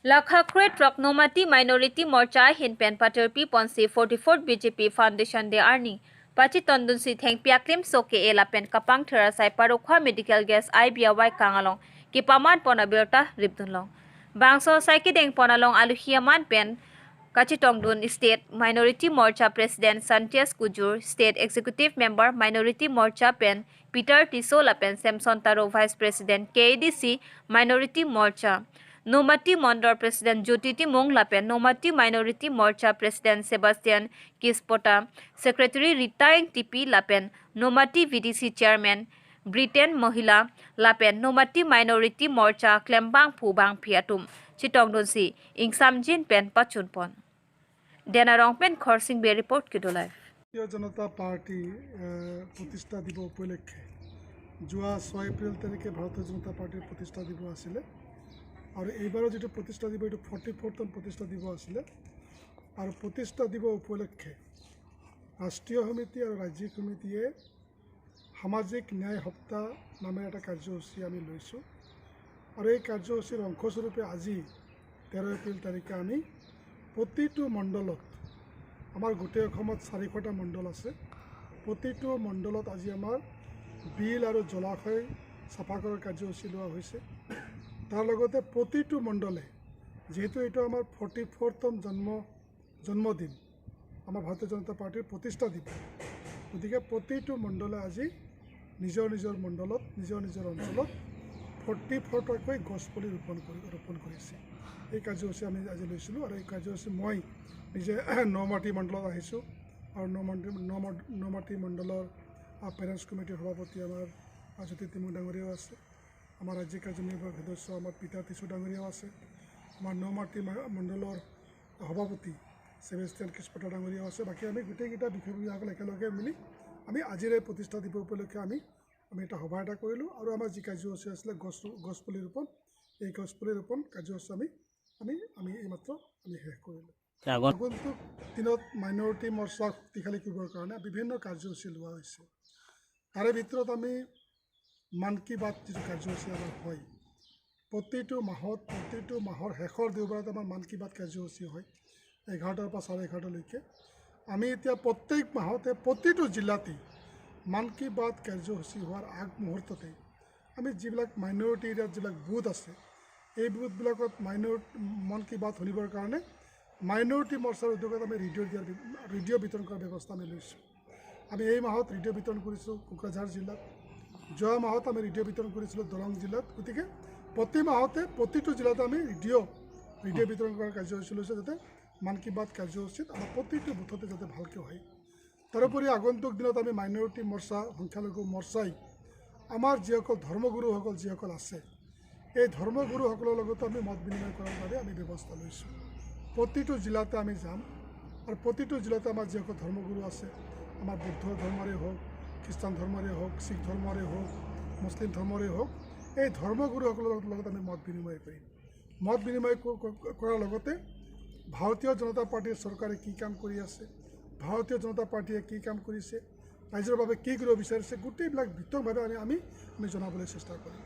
Lakhakre truck Nomati Minority Morcha Hinpen Paterpi Ponsi 44th BJP Foundation de Arni Pachi Tondun si Theng Piaklim Soke e Lapen Kapang Thera Sai Parokha Medical Gas IBY Kangalong ki paman pona berta ribdunlong Bangso sai ki deng ponalong aluhiaman pen Kachitongdun State Minority Morcha President Santias Kujur, State Executive Member Minority Morcha Pen Peter Tiso Lapen Samson Taro Vice President KADC Minority Morcha Nomati Mondor President Jyoti Timung Lapen Nomati Minority Morcha President Sebastian Kispota, Secretary Rita TP Lapen Nomati VDC Chairman Britain Mohila Lapen Nomati Minority Morcha Klembang Phubang Phiatum Chitongdun si Ingsamjin Pen Pachunpon Dena Rongpen Khorsing Bay report Kido Live. ভাৰতীয় জনতা party প্ৰতিষ্ঠা দিৱস উপলক্ষে যোৱা 6 এপ্ৰিল তাৰিখে ভাৰতীয় জনতা পাৰ্টীৰ প্ৰতিষ্ঠা দিৱস আছিলে আৰু এইবাৰৰ যিটো প্ৰতিষ্ঠা দিৱস এইটো 44তম প্ৰতিষ্ঠা দিৱস আছিলে আৰু প্ৰতিষ্ঠা দিৱস উপলক্ষে ৰাষ্ট্ৰীয় সমিতি আৰু ৰাজ্যিক সমিতিয়ে সামাজিক ন্যায় সপ্তাহ নামেৰ এটা কাৰ্যসূচী আমি লৈছোঁ আৰু এই কাৰ্যসূচীৰ অংশস্বৰূপে আজি 13 এপ্ৰিল তাৰিখে আমি প্ৰতিটো মণ্ডলত আমাৰ গোটেই অসমত 400টা মণ্ডল আছে, প্ৰতিটো মণ্ডলত আজি আমাৰ বিল আৰু জলাশয় চাফা কৰাৰ কাৰ্যসূচী লোৱা হৈছে। তাৰ লগতে প্ৰতিটো মণ্ডলে যিহেতু এইটো আমাৰ 44তম জন্মদিন আমাৰ ভাৰতীয় জনতা পাৰ্টীৰ প্ৰতিষ্ঠা দিৱস, গতিকে প্ৰতিটো মণ্ডলে আজি নিজৰ নিজৰ মণ্ডলত নিজৰ নিজৰ অঞ্চলত 44টাকৈ গছপুলি ৰোপণ কৰিছে। এই কাৰ্যসূচী আমি আজি লৈছিলোঁ আৰু এই কাৰ্যসূচী মই নিজে নমাটি মণ্ডলত আহিছোঁ আৰু নমাটি মণ্ডলৰ পেৰেণ্টছ কমিটিৰ সভাপতি আমাৰ জ্যোতি তিমুং ডাঙৰীয়াও আছে, আমাৰ ৰাজ্যিক কাৰ্যনিৰ্বাহক সদস্য আমাৰ পিতা টিচু ডাঙৰীয়াও আছে, আমাৰ নমাটি মণ্ডলৰ সভাপতি চেবেষ্টিয়ান কিস্পটা ডাঙৰীয়াও আছে। বাকী আমি গোটেইকেইটা বিষয়ববীয়াসকল একেলগে মিলি আমি আজিৰ এই প্ৰতিষ্ঠা দিৱস উপলক্ষে আমি এটা সভা এটা কৰিলোঁ আৰু আমাৰ যি কাৰ্যসূচী আছিলে গছপুলি ৰোপণ, এই গছপুলি ৰোপণ কাৰ্যসূচী আমি আমি আমি এইমাত্ৰ আমি শেষ কৰিলোঁ। আগন্তুক দিনত মাইনৰিটি মৰ্চাক শক্তিশালী কৰিবৰ কাৰণে বিভিন্ন কাৰ্যসূচী লোৱা হৈছে। তাৰে ভিতৰত আমি মন কী বাত যিটো কাৰ্যসূচী আমাৰ হয় প্ৰতিটো মাহৰ শেষৰ দেওবাৰত আমাৰ মন কী বাত কাৰ্যসূচী হয় 11টাৰ পৰা 11:30লৈকে। আমি এতিয়া প্ৰত্যেক মাহতে প্ৰতিটো জিলাতেই মন কী বাত কাৰ্যসূচী হোৱাৰ আগমুহূৰ্ততে আমি যিবিলাক মাইনৰিটি এৰিয়াত যিবিলাক বুথ আছে এই বুথবিলাকত মন কী বাত শুনিবৰ কাৰণে মাইনৰিটি মৰ্চাৰ উদ্যোগত আমি ৰেডিঅ' বিতৰণ কৰাৰ ব্যৱস্থা আমি লৈছোঁ। আমি এই মাহত ৰেডিঅ' বিতৰণ কৰিছোঁ কোকৰাঝাৰ জিলাত, যোৱা মাহত আমি ৰেডিঅ' বিতৰণ কৰিছিলোঁ দৰং জিলাত। গতিকে প্ৰতি মাহতে প্ৰতিটো জিলাতে আমি ৰেডিঅ' বিতৰণ কৰাৰ কাৰ্যসূচী লৈছোঁ যাতে মন কী বাত কাৰ্যসূচীত আমাৰ প্ৰতিটো বুথতে যাতে ভালকৈ হয়। তাৰোপৰি আগন্তুক দিনত আমি মাইনৰিটি মৰ্চা সংখ্যালঘু মৰ্চাই আমাৰ যিসকল ধৰ্মগুৰুসকল যিসকল আছে এই ধৰ্মগুৰুসকলৰ লগতো আমি মত বিনিময় কৰাৰ বাবে আমি ব্যৱস্থা লৈছোঁ। প্ৰতিটো জিলাতে আমি যাম আৰু প্ৰতিটো জিলাতে আমাৰ যিসকল ধৰ্মগুৰু আছে আমাৰ বৌদ্ধ ধৰ্মৰে হওক, খ্ৰীষ্টান ধৰ্মৰে হওক, শিখ ধৰ্মৰে হওক, মুছলিম ধৰ্মৰে হওক, এই ধৰ্মগুৰুসকলৰ লগত আমি মত বিনিময় কৰিম। মত বিনিময় কৰাৰ লগতে ভাৰতীয় জনতা পাৰ্টীৰ চৰকাৰে কি কাম কৰি আছে, ভাৰতীয় জনতা পাৰ্টীয়ে কি কাম কৰিছে, ৰাইজৰ বাবে কি কৰিব বিচাৰিছে, গোটেইবিলাক বিতংভাৱে আমি আমি জনাবলৈ চেষ্টা কৰিম।